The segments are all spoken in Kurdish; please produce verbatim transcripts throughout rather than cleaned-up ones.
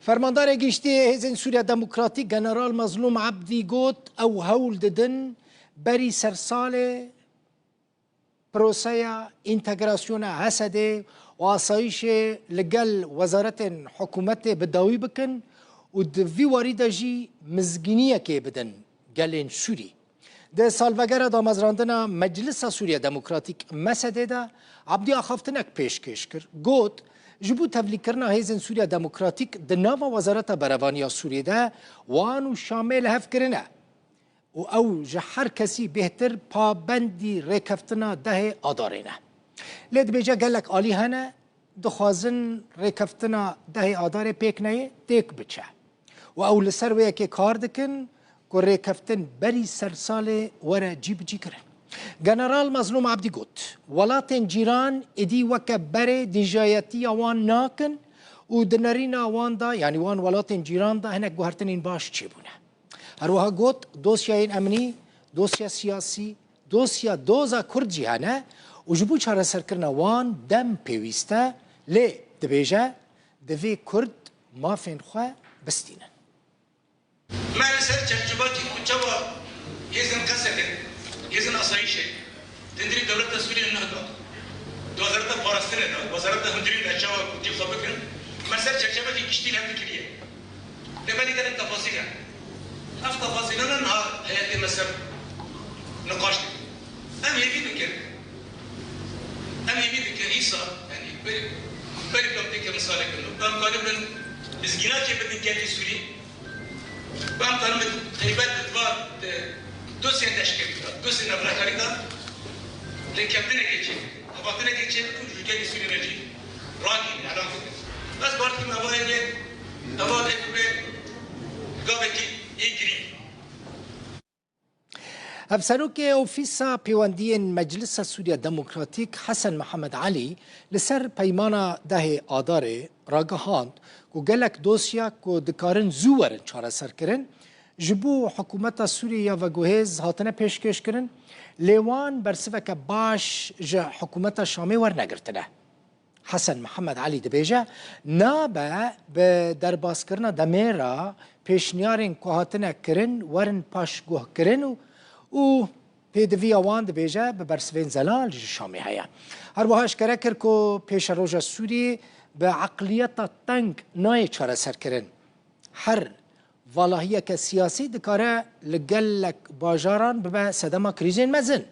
Fermandarê Giştî yê Hêzên Sûriya Demokratîk General Mezlûm Ebdî got, ew hewl didin berî sersalê proseya întegrasyona H S D'ê û asayîşê li gel wezaretên hikûmetê bi dawî bikin û di vî warî de jî mizgîniyekê bidin gelên Sûrî. Di salvegera damezrandina Meclisa Sûriya Demokratîk, M S D'ê de, Abdî axaftinek pêşkêş kir. Got, ji bo tevlîkirina Hêzên Sûriya Demokratîk di nava Wezareta Berevaniya Sûriyê de wan û Şamê li hev kirine û ew ji her kesî bêhtir pabendî rêkeftina dehê Adarê ne. Lê dibêje gelek alî hene, dixwazin rêkeftina dehê Adarê pêk neyê, têk biçe. Û ew li ser wê yekê kar dikin ku rêkeftin berî sersalê were cîbicîkirin. General Mezlûm Abdî got, welatên cîran êdî weke berê dîjayetiya wan nakin û di nerîna wan de, yanî wan welatên cîran de hinek guhertinên baş çêbûne. Her wiha got, dosyayên emnî, dosya siyasî, dosya doza Kurd jî hene û ji bo çareserkirina wan dem pêwîst e, lê dibêje, divê Kurd mafên xwe bistînin. Me li ser çerçevakî ku çawa hêzên Qesedê, hêzên asayîşê, Tundî dewleta Sûriyê nehda. Di wezareta parastinê de, wezareta hundirî de çawa ku cî xwe bikin, me ser çerçevekî giştî li hev dikiriye. Lê belê gelek tefasîl hene. Ev tefasîlane niha heyetê me ser niqaş dikin. Em hêvî dikin. Em hêvî dikin îsa, yanî berî, berî ku em têkevin salê kin û em karibin lizgînakê bidin gelê Sûrî. Bang tanım taybet va dosyên leşkerî de, dosyên navnakarî de lêkeftinekê çê, hevatinekê çê bikin, ji gelê Sûrî re jî ragihînin, elan bikin. Ez bar dikim, eva yê, eva ê bibe gavekî ê girîng. Hevserokê Ofîsa Pêwendiyên Meclisa Sûriya Demokratîk Hesen Mihemed Elî li ser peymana dehê Adarê ragihand ku gelek dosya ku dikarin zû werin çareserkirin, ji bo hikûmeta Sûriyê ya veguhêz hatine pêşkêşkirin, lê wan bersiveke baş ji hikûmeta Şamê wernegirtine. Hesen Mihemed Elî dibêje, nabe bi derbaskirina demê re pêşniyarên ku hatine kirin werin paşguhkirin û, û pêdiviya wan dibêje bi bersivên zelal ji Şamê heye. Her wiha eşkere kir ku pêşeroja Sûriyê bi eqliyeta teng nayê çareserkirin. Her valahiyeke siyasî dikare li gelek bajaran bibe sedema krîzên mezin.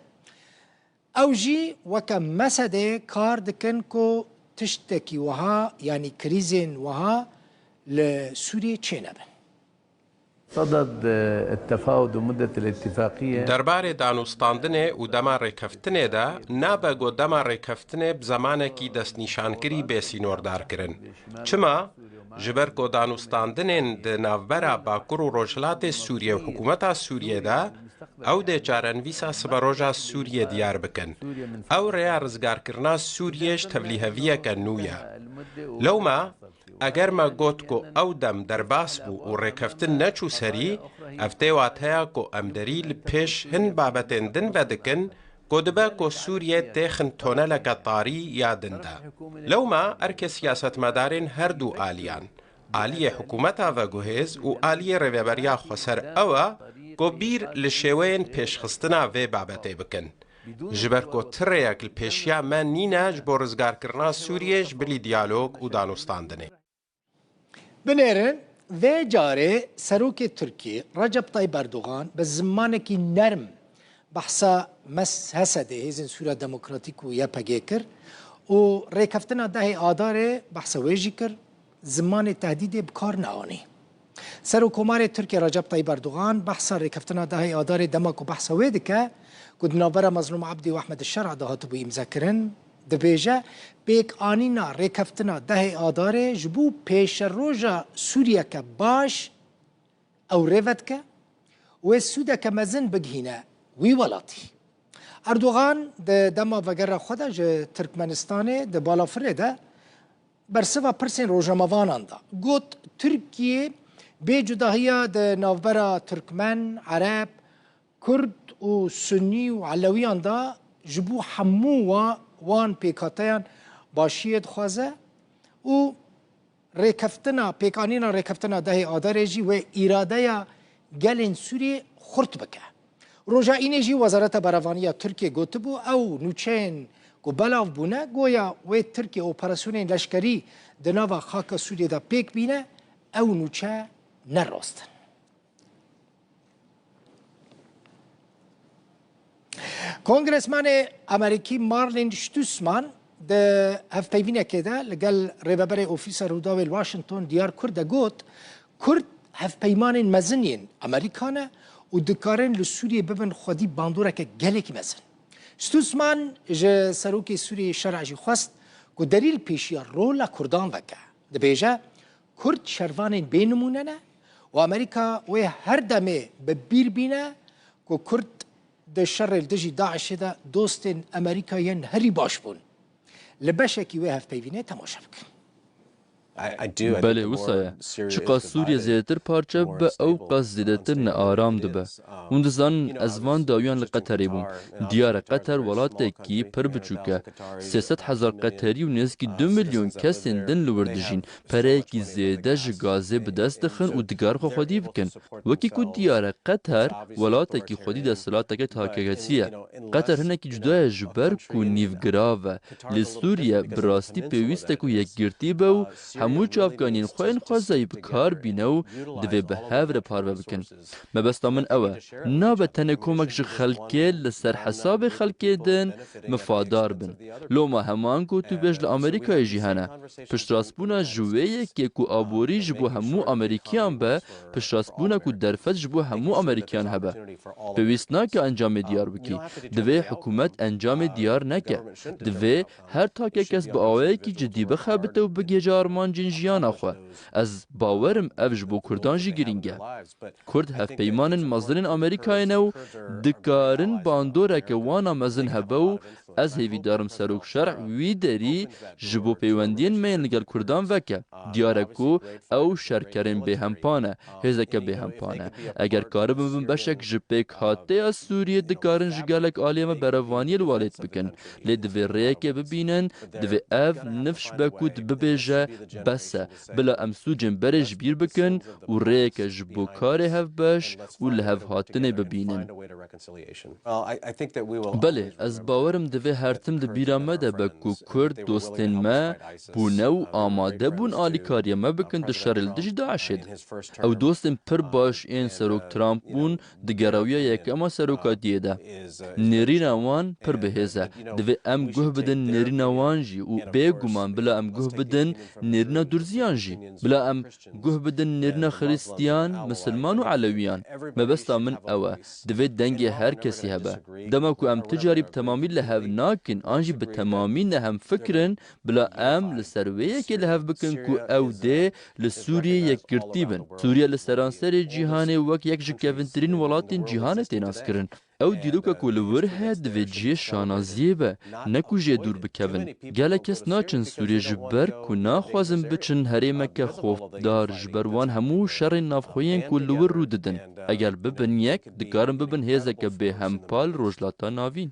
Ew jî weke M S D'ê kar dikin ku tiştekî wiha, yanî krîzên wiha li Sûriyê çênebin. صدد التفاوض ومدة الاتفاقية. Derbarê danûstandinê û dema rêkeftinê de nabe ku dema rêkeftinê bi zemanekî destnîşankirî bê sînordarkirin. Çima? Ji ber ku danûstandinên di navbera Bakur û Rojhilatê Sûriyê û hikûmeta Sûriyê de ew dê çarenivîsa siberoja Sûriyê diyar bikin. Ew rêya rizgarkirina Sûriyê ji tevlîheviyeke nû ye. Lewma, eger me got ku ew dem derbas bû û rêkeftin neçû serî, ev tê wateya ku em derî li pêş hin babetên din vedikin ku dibe ku Sûriyê têxin toneleke tarî ya din de. Lewma erkê siyasetmedarên her du aliyan, aliyê hikûmeta veguhêz û aliyê Rêveberiya Xweser ew e ku bîr li şêweyên pêşxistina vê babetê bikin. Ji ber ku ti rêyek li pêşiya me nîne ji bo rizgarkirina Sûriyê ji bilî diyalog û danûstandinê. Binêrin, vê carê Serokê Tirkiyê Recep Tayyip Erdogan bi zimanekî nerm behsa mes-, H S D, Hêzên Sûriya Demokratîk û Y P G kir û rêkeftina dehê Adarê behsa wê jî kir, zimanê tehdîdê bi kar neanî. Serokkomarê Tirkiyê Recep Tayyip Erdogan behsa rêkeftina dehê Adarê dema ku behsa wê dike ku di navbera Mezlûm Ebdî û Ehmed Şer'a de hatibû îmzekirin, dibêje, pêkanîna rêkeftina dehê Adarê ji bo pêşeroja Sûriyeke baş ew rê vedike û wê sûdeke mezin bigihîne wî welatî. Erdogan di dema vegera xwe de ji Tirkmenistanê di balafirê de bersiva pirsên rojnamevanan da. Got, Tirkiye bê cudahiya di navbera Tirkmen, Ereb, Kurd û Sunnî û Elewiyan de ji bo hemû wa-, wan pêkhateyan başiyê dixwaze û rêkeftina, pêkanîna rêkeftina dehê Adarê jî wê îradeya gelên Sûriyê xurt bike. Roja Înê jî Wezareta Berevanî ya Tirkiyê gotibû, ew nûçeyên ku belav bûne, goya wê Tirkiye operasyonên leşkerî di nava xaka Sûriyê de pêk bîne, ew nûçe ne rast in. Kongresmenê Amerîkî Marlin Stutzman di hevpeyvînekê de li gel rêveberê Ofîsa Rûdawê li Washington diyar kir de got, Kurd hevpeymanên mezin yên Amerîka ne û dikarin li Sûriyê bibin xwedî bandoreke gelekî mezin. Stutzman ji Serokê Sûriyê Şer'a jî xwest ku derî li pêşiya rola Kurdan veke. Dibêje, Kurd şervanên bê nimûne ne û Amerîka wê her demê bi bîr bîne ku Kurd di şerê li dijî DAIŞê de dostên Amerîka yên herî baş bûn. Li beşekî wê hevpeyvînê temaşe bikin. Belê, wisa ye. Çiqas Sûriye zêdetir parçe bibe, ew qas zêdetir nearam dibe. Hûn dizanin, ez van dawiyan li Qeterê bûm. Diyar e, Qeter welatekî pir biçûk e. Sê sed hezar Qeterî û nêzîkî du milyon kesên din li wir dijîn. Pereyekî zêde ji gazê bi dest dixin û dikarin xwe xwedî bikin. Wekî ku diyar e, Qeter welatekî xwedî desthilateke takekesî ye. Qeter hinekî cuda ye ji ber ku nîvgirav e. Lê Sûriye bi rastî pêwîst e ku yekgirtî be û hemû çavkaniyên xwe yên xwezayî bi kar bîne û divê bi hev re parve bikin. Mebesta min ew e. Nabe tenê komek ji xelkê li ser hesabê xelkê din mifadar bin. Loma heman gotûbêj li Amerîkayê jî hene. Piştrastbûna ji wê yekê ku aborî ji bo hemû Amerîkiyan be, piştrastbûna ku derfet ji bo hemû Amerîkiyan hebe. Pêwîst nake encamê diyar bikî. Divê hikûmet encamê diyar neke. Divê her takekes bi awayekî cidî bixebite û bigihêje armancên jiyana xwe. Ez bawer im ev ji bo Kurdan jî girîng e. Kurd hevpeymanên mezinên Amerîkayê ne û dikarin bandoreke wana mezin hebe û ez hêvîdar im Serok Şer wî derî ji bo peywendiyên me yên li gel Kurdan veke. Diyar e ku ew şerkerên bêhempa ne, hêzeke bêhempa ne. Eger karibin bibin beşek ji pêkhateya Sûriyê, dikarin ji gelek aliyê me berevaniyê li welêt bikin. Lê divê rêyekê bibînin, divê ev nifş be ku dibibêje, bes e. Bila em sûcên berê ji bîr bikin û rêyeke ji bo karê hevbeş û lihevhatinê bibînin. Belê, ez bawer im divê her tim di bîra me de be ku Kurd dostên me bûne û amade bûn alîkariya me bikin di şerê li dijî DAIŞê de. Ew dostên pir baş ên Serok Trump bûn di gerawiya yekema serokatiyê de. Nêrîna wan pir bihêz e. Divê em guh bidin nêrîna wan jî û bêguman bila em guh bidin nêrîna Durziyan jî. Bila em guh bidin nêrîna Xiristiyan, Misilman û Elewiyan. Mebesta min ew e. Divê dengê her kesî hebe. Dema ku em ti carî bi temamî li hev nakin an jî bi temamî nehemfikir in, bila em li ser wê yekê li hev bikin ku ew dê li Sûriyê yekgirtî bin. Sûriye li seranserê cîhanê wek yek ji kevintirîn welatên cîhanê tê naskirin. Ew dîroka ku li wir heye divê cihê şanaziyê be, ne ku jê dûr bikevin. Gelek kes naçin Sûriyê ji ber ku naxwazin biçin herêmeke xofdar ji ber wan hemû şerên navxweyên ku li wir rû didin. Eger bibin yek, dikarin bibin hêzeke bêhempa li Rojhilata Navîn.